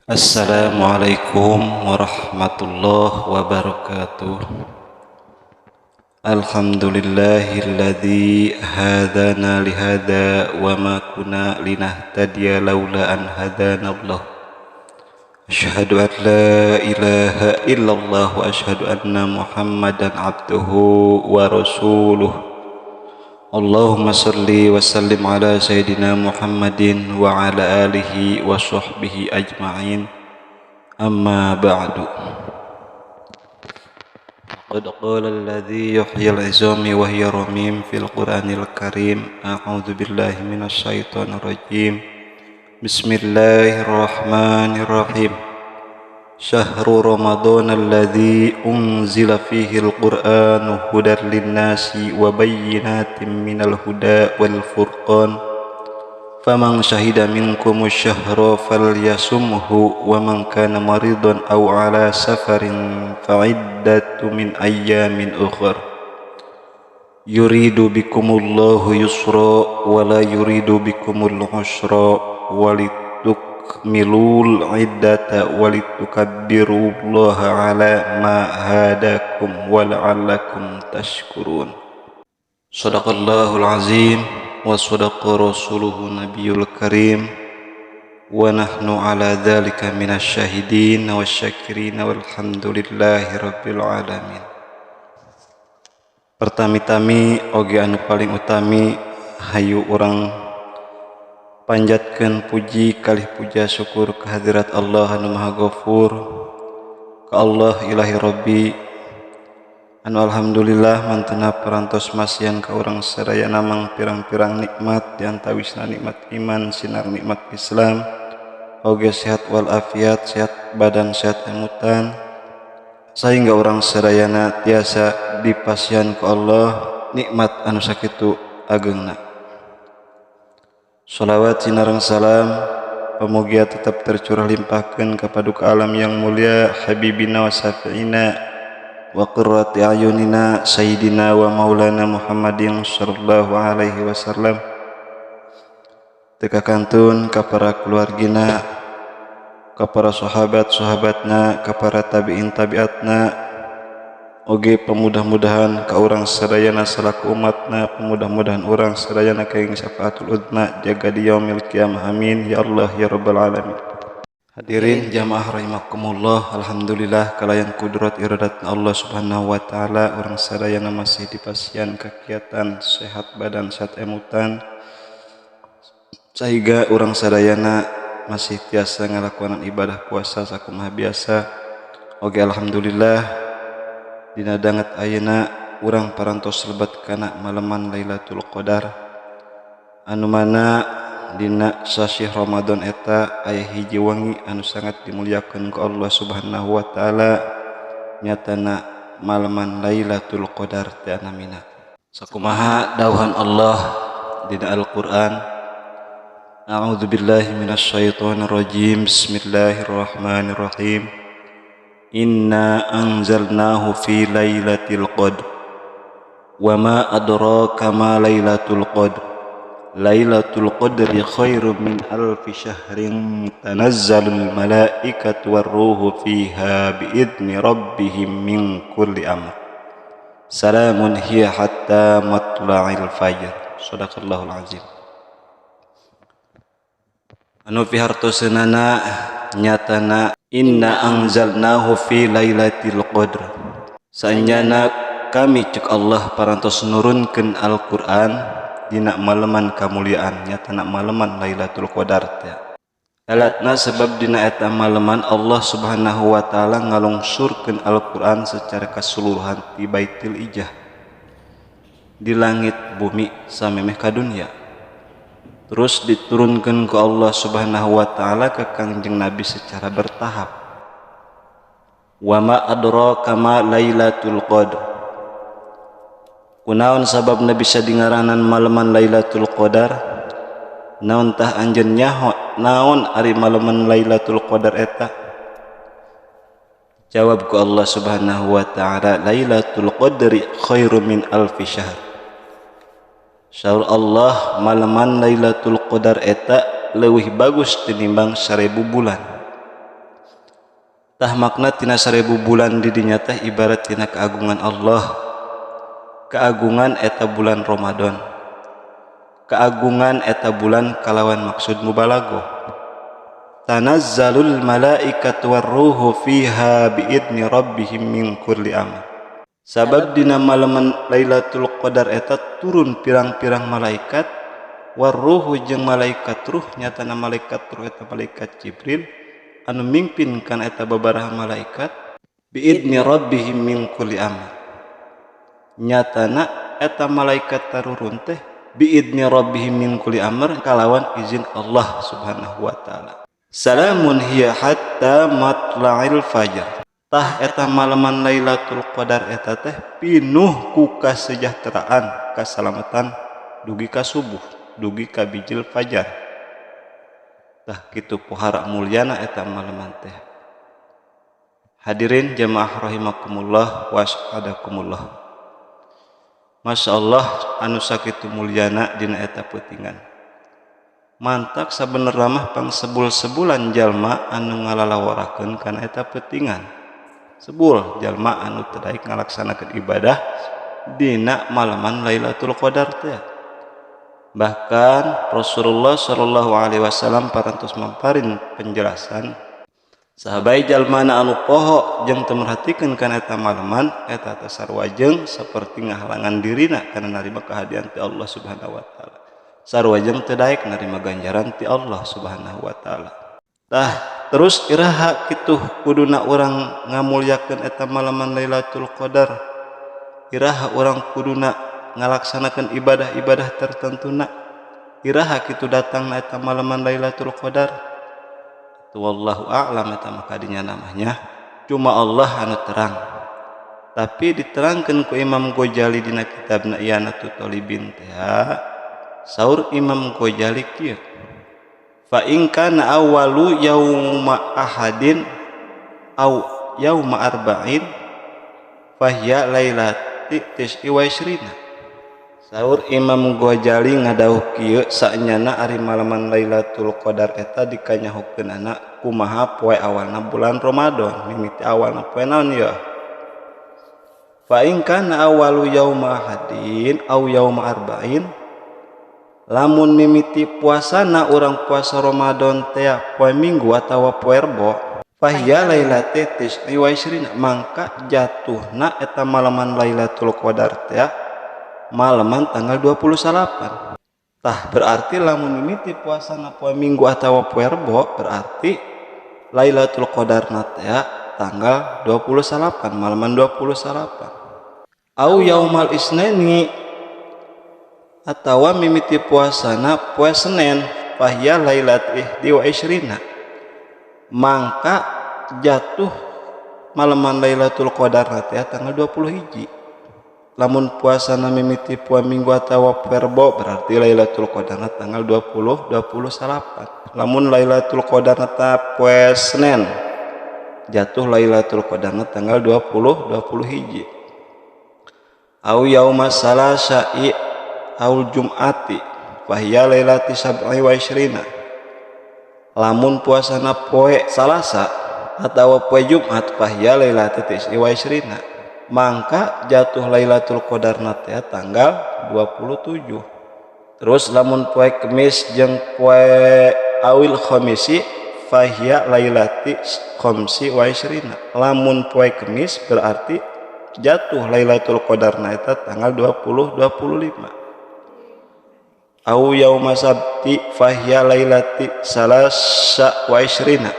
Assalamualaikum warahmatullahi wabarakatuh. Alhamdulillahilladzi hadana lihada wa ma kunna linahtadiya laula an hadanallah. Asyhadu an la ilaha illallah wa asyhadu anna Muhammadan abduhu wa rasuluh. Allahumma salli wa sallim ala sayyidina Muhammadin wa ala alihi wa sahbihi ajma'in. Amma ba'du. Qad qala alladhi yuhyil 'izami wa hiya ramim fil Qur'anil Karim. A'udzu billahi minasy syaithanir rajim. Bismillahirrahmanirrahim. Syahrul Ramadan alladzi unzila fihi al-Qur'anu hudan lin-nasi wa bayyinatin minal huda wal furqan. Faman syahida minkumus syahra falyasumhu wa man kana maridan aw ala safarin fa'iddatu min ayyamin ukhra. Yuridu bikumullahu yusra wa la yuridu bikumul usra walitukmilul iddata walitukabbirullaha ala ma hadakum wa la'allakum tashkurun. Sadaqallahul azim wa sadaqa rasuluhu nabiyul karim wa nahnu ala dzalika minasyahidin wasyakirin walhamdulillahi rabbil alamin. Pertami-tami oge anu paling utami, hayu urang panjatkeun puji kalih puja syukur kehadirat Allah anu Maha Ghafur, ka Allah Ilahi Rabbi anu alhamdulillah mantena parantos masihan ka urang sadayana mang pirang-pirang nikmat, diantawisna nikmat iman sinar nikmat Islam oge sehat wal afiat, sehat badan, sehat emutan, sehingga urang sadayana tiasa dipasihan ku Allah nikmat anu sakitu agengna. Sholawat sinareng salam pamugia tetap tercurah limpahkeun ka paduka alam yang mulia, habibina wa syafi'ina wa qurrati ayunina, sayyidina wa maulana Muhammadin sallallahu alaihi wasallam, teu kakantun ka para keluargina, ka para sahabat-sahabatna, ka para tabi'in tabiatna, oge pemudah-mudahan ka urang sadayana salaku umatna. Pemudah-mudahan urang sadayana kenging syafaatul uzma jaga di yaumil qiyamah. Amin ya Allah ya rabbal alamin. Hadirin jamaah rahimakumullah, alhamdulillah kalayan kudrat iradat Allah Subhanahu wa taala urang sadayana masih dipasihan kegiatan, sehat badan, sehat emutan, sehingga urang sadayana masih tiasa ngalakuan ibadah puasa sakumaha biasa. Oge alhamdulillah dina danget ayeuna urang parantos lebet kana maleman Lailatul Qadar, anu mana dina sasih Ramadan eta aya hiji wengi anu sangat dimuliakeun ku Allah Subhanahu wa taala, nyatana maleman Lailatul Qadar teh namina. Sakumaha dawuhan Allah dina Al-Qur'an. A'udzu billahi minasyaitonir rajim. Bismillahirrahmanirrahim. Inna anzalnahu fi lailatul qadr wa ma adraka ma lailatul qadr. Lailatul qadri khairum min alfi syahrin, tanazzalul malaikatu warruhu fiha biidni rabbihim min kulli amr. Salamun hiya hatta matla'il fajr. Sadaqallahul azim. Anu pihartoseunana nyatana inna anzalnahu fi lailatul qadr. Saenyana kami, cek Allah, parantos nurunkeun Al-Qur'an dina maleman kamuliaan, nyatana maleman Lailatul Qadar teh. Alatna sebab dina eta maleman Allah Subhanahu wa taala ngalungsurkeun Al-Qur'an secara keseluruhan di Baitul Ijah, di langit bumi samemeh ka dunya, terus diturunkan ke Allah Subhanahu wa taala ke Kangjeng Nabi secara bertahap. Wa ma adraka ma Lailatul Qadar? Kunaon sababna bisa dingaranan maleman Lailatul Qadar? Naon tah anjeun nyaho naon ari maleman Lailatul Qadar eta? Jawab ku Allah Subhanahu wa taala, Lailatul Qadri khairum min alfi syahr. Saur Allah, maleman Lailatul Qadar eta leuwih bagus tinimbang 1000 bulan. Tah, makna tina 1000 bulan di dinya teh ibarat tina keagungan Allah, keagungan eta bulan Ramadan, keagungan eta bulan kalawan maksud mubalaghah. Tanazzalul malaikatu warruhu fiha biidni rabbihim min kulli amr. Sabab dina malaman Lailatul Qadar eta turun pirang-pirang malaikat, warruhu jeung malaikat ruh, nyatana malaikat ruh eta malaikat Jibril anu mimpin kana eta babaraha malaikat, biidni rabbihim min kulli amr. Nyatana eta malaikat tarurun teh biidni rabbihim min kulli amr, kalawan izin Allah Subhanahu wa taala. Salamun hiya hatta matla'il fajar. Tah, eta malaman Lailatul Qadar eta teh pinuh ku kasejahteraan, kasalamatan dugi ka subuh, dugi ka bijil fajar. Tah, kitu pohara mulyana eta malaman teh. Hadirin jamaah rahimakumullah wa as'adakumullah. Masya Allah, anu sakitu mulyana dina eta peutingan. Mantak sabenerna mah pang sebul-sebulan jalma anu ngalalaworakeun kana eta peutingan. Sebul jalma anu teu daek ngalaksanakeun ibadah dina malaman Lailatul Qadar teh. Bahkan Rasulullah Shallallahu Alaihi Wasallam parantos mamparin penjelasan, sahabat, jalmana anu poho jeung teu merhatikeun kana eta malaman eta teh sarua jeung saperti ngahalangan dirina kana narima kehadian ti Allah Subhanahu wa taala, sarua jeung teu daek narima ganjaran ti Allah Subhanahu wa taala. Tah, terus iraha kitu kuduna urang ngamulyakeun eta malaman Lailatul Qadar? Iraha urang kuduna ngalaksanakeun ibadah-ibadah tertentuna? Iraha kitu datang eta malaman Lailatul Qadar? Wallahu a'lam, eta mah kadinya namanya cuma Allah anu terang. Tapi diterangkan ku Imam Ghazali dina kitabna I'anatut Thalibin teh, saur Imam Ghazali kieu: fa in kana awwalu yauma ahadin au yauma arba'in fahiya lailati tis'i wa isrina. Saur Imam Ghazali ngadawuh kieu, saenyana ari malaman Lailatul Qadar eta dikanyahokeunana kumaha poe awalna bulan Ramadan, mimiti awalna poe naon ya. Fa in kana awwalu yauma ahadin au yauma arba'in, lamun mimiti puasana urang puasa Ramadan teh poe Minggu atawa poe Rebo, fahiya lailati tis'i wa isrina, mangka jatuhna eta malaman Lailatul Qadar teh malaman tanggal 28. Tah, berarti lamun mimiti puasana poe Minggu atawa poe Rebo, berarti Lailatul Qadar teh tanggal 28, malaman 28. Au yaumal isnaini, atawa mimiti puasana poe Senin, fahiya lailat ihdi wa isrina, mangka jatuh malaman Lailatul Qadar teh tanggal 20 hiji. Lamun puasana mimiti poe Minggu atawa poe Rebo, berarti Lailatul Qadar tanggal 20 28. Lamun Lailatul Qadar poe Senin, jatuh Lailatul Qadar tanggal 20 20 hiji. Au yauma salasai aul jum'ati fahiya lailati sab'i wa isrina. Lamun puasana poe Salasa atau poe Jumat, fahiya lailati tis'i wa isrina, mangka jatuh Lailatul Qadar teh tanggal 27. Terus lamun poe Kemis jeung poe awil khamisi fahiya lailati khamsi wa isrina. Lamun poe Kemis, berarti jatuh Lailatul Qadar eta tanggal 20 25. Au yauma sabti fahiya lailati salasa wa isrina.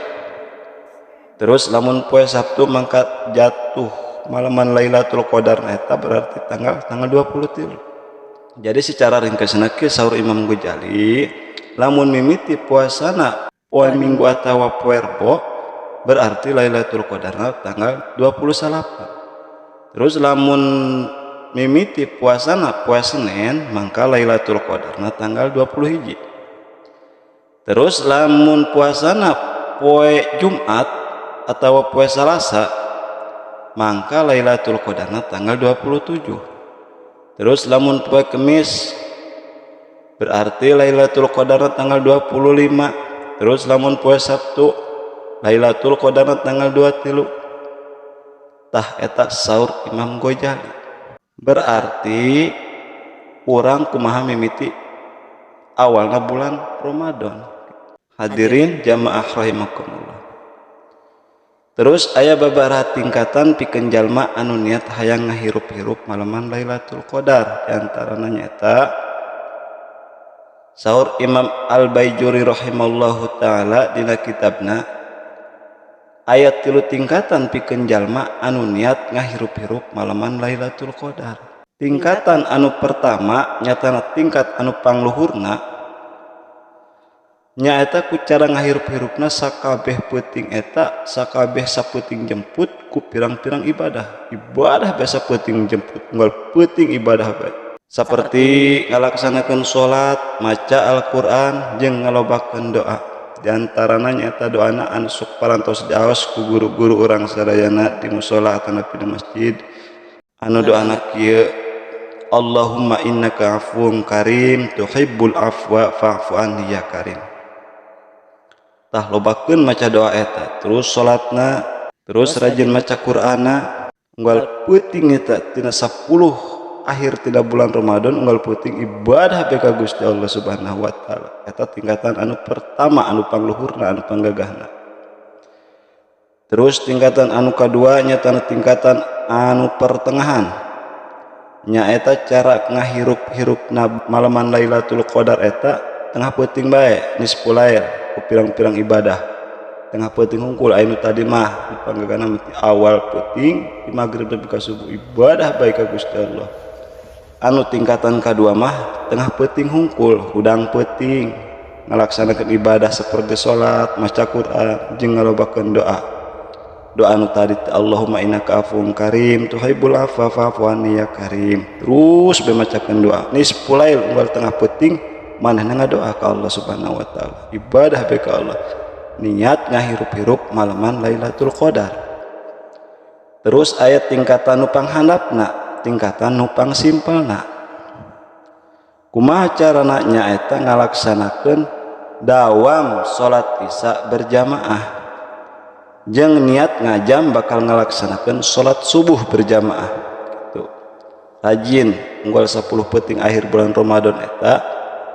Terus lamun poe Sabtu, mangka jatuh malaman Lailatul Qadar eta berarti tanggal tanggal 23. Jadi secara ringkasna kieu, saur Imam Ghazali, lamun mimiti puasana poe Minggu atawa poe Rebo, berarti Lailatul Qadar tanggal 28. Terus lamun mimiti puasana poe Senin, mangka Lailatul Qadarna tanggal 20 hiji. Terus lamun puasana poe Jumat atau poe Salasa, mangka Lailatul Qadarna tanggal 27. Terus lamun poe Kemis, berarti Lailatul Qadarna tanggal 25. Terus lamun poe Sabtu Lailatul Qadarna tanggal 23. Tah eta saur Imam Ghazali. Berarti urang kumaha mimiti awalna bulan Ramadan. Hadirin jamaah rahimakumullah. Terus aya babaraha tingkatan pikeun jalma anu niat hayang ngahirup-hirup malaman Lailatul Qadar. Di antarana nyaeta saur Imam Al-Baijuri rahimallahu taala dina kitabna aya 3 tingkatan pikeun jalma anu niat ngahirup-hirup malaman Lailatul Qadar. Tingkatan anu pertama nyatana tingkat anu pangluhurna nyaeta ku cara ngahirup-hirupna sakabeh peuting eta sakabeh sapeuting jemput ku pirang-pirang ibadah. Ibadah biasa peuting jemput unggal peuting ibadah bae. Saperti ngalaksanakeun salat, maca Al-Qur'an jeung ngalobakeun doa. Di antarana nyaeta doana anu sok parantos diaos ku guru-guru urang sadayana di musala atanapi di masjid. Anu doana kieu, Allahumma innaka afuwun karim tuhibbul afwa fa'fu anni ya karim. Tah lobakeun maca doa eta, terus salatna, terus rajin maca Qur'anna, unggal peuting eta tina 10 akhir tina bulan Ramadan unggal peuting ibadah bae ka Gusti Allah Subhanahu wa taala. Eta tingkatan anu pertama anu pangluhurna anu panggagahna. Terus tingkatan anu kadua nyatana tingkatan anu pertengahan. Nyaeta cara ngahirup-hirupna malaman Lailatul Qadar eta tengah peuting bae nisfu lail ku pirang-pirang ibadah. Tengah peuting hungkul anu tadi mah dipanggagana mati awal peuting di magrib nepi ka subuh ibadah bae ka Gusti Allah. Anu tingkatan kadua mah tengah peuting hungkul hudang peuting ngalaksanakeun ibadah seperti salat, maca Quran jeung ngalobakeun doa. Doa anu tadi Allahumma innaka afuwun karim tuhibbul afwa fa'fu anni ya karim. Terus bae macakeun doa nisfu lail unggal tengah peuting manehna ngadoa ka Allah Subhanahu wa taala. Ibadah bae ka Allah. Niat ngahirup-hirup malaman Lailatul Qadar. Terus aya tingkatan nu panghandapna, tingkatan nu pangsimpelna. Kumaha carana nyaeta ngalaksanakeun dawam salat isya berjamaah jeung niat ngajam bakal ngalaksanakeun salat subuh berjamaah. Gitu. Rajin unggal 10 peuting akhir bulan Ramadan eta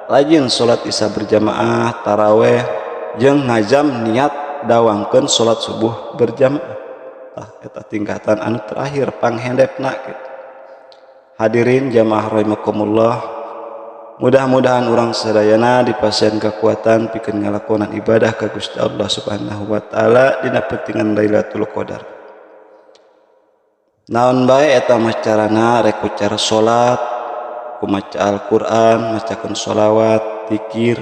rajin salat isya berjamaah, taraweh jeung ngajam niat dawamkeun salat subuh berjamaah. Tah eta tingkatan anu terakhir panghendepna gitu. Hadirin jamaah rahimakumullah, mudah-mudahan urang sadayana dipasihan kekuatan pikeun ngalakonan ibadah ka Gusti Allah Subhanahu wa taala dina peutingan Lailatul Qadar. Naon bae eta mah carana rek ku cara salat, ku maca Al-Qur'an, macakeun sholawat, zikir,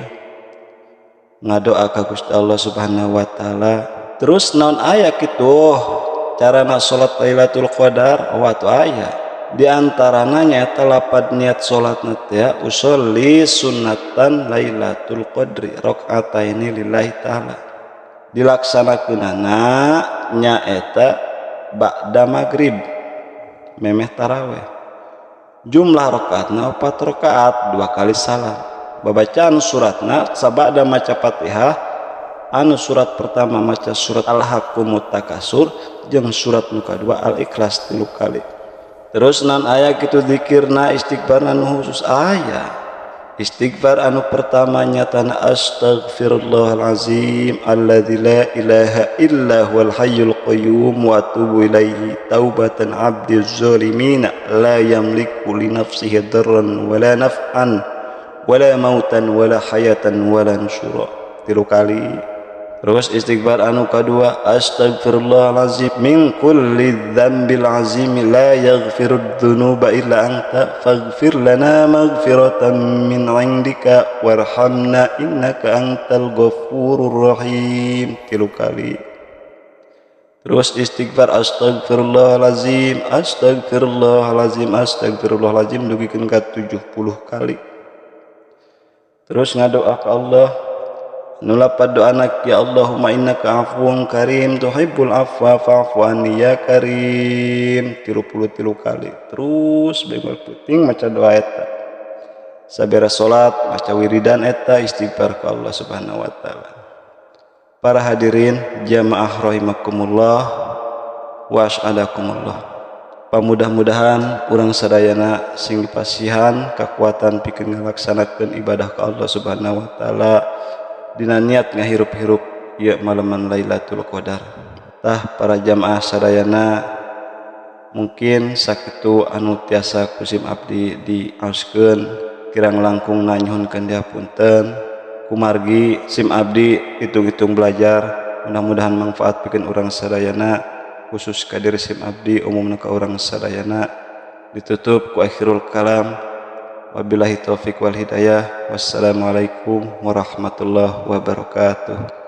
ngadoa ka Gusti Allah Subhanahu wa taala. Terus naon aya kitu carana salat Lailatul Qadar? Oh atuh aya. Di antarana nyaeta lapad niat salatna teh usolli sunnatan Lailatul Qadri rakaataini lillahi taala. Dilaksanakeunana nyaeta ba'da magrib memeh taraweh. Jumlah rakaatna 4 rakaat 2 kali salam. Babacaan suratna sabada maca Fatihah anu surat pertama maca surat Al-Haqqumut Takasur jeung surat nu kadua Al-Ikhlas 3 kali. Terus nan aya kitu zikirna istighfarna nu khusus aya. Istighfar anu pertama nyatana astaghfirullahalazim alladzi la ilaha illa huwal hayyul qayyum wa atubu ilaihi taubatan abdiz zalimin la yamliku li nafsihi darran wala naf'an wala mautan wala hayatan wala nusyura. 3 kali. Terus istighfar anu kadua astaghfirullahalazim min kulli dzambil azim la yaghfirud dzunuba illa anta faghfir lana maghfiratan min indika warhamna innaka antal ghafurur rahim. 3 kali. Terus istighfar astaghfirullahalazim astaghfirullahalazim astaghfirullahalazim dugikeun ka 70 kali. Terus ngadoa ka Allah nu lapad doana ya Allahumma innaka afuwun karim tuhibbul afwa fa'fu anni ya karim 33 kali. Terus bengol puting maca doa eta. Sabera salat maca wiridan eta istighfar ka Allah Subhanahu wa taala. Para hadirin jamaah rahimakumullah wa as'adakumullah. Pamudah-mudahan urang sadayana sing dipasihan kakuatan pikeun ngalaksanakeun ibadah ka Allah Subhanahu wa taala dina niat ngahirup-hirup ieu maleman Lailatul Qadar. Tah para jamaah sadayana, mungkin sakitu anu tiasa ku sim abdi diaoskeun, kirang langkungna nyuhunkeun dihapunten. Kumargi sim abdi hitung-hitung belajar, mudah-mudahan manfaat pikeun urang sadayana, khusus ka diri sim abdi, umumna ka urang sadayana. Ditutup ku akhirul kalam, wabillahi taufik wal hidayah, wassalamualaikum warahmatullahi wabarakatuh.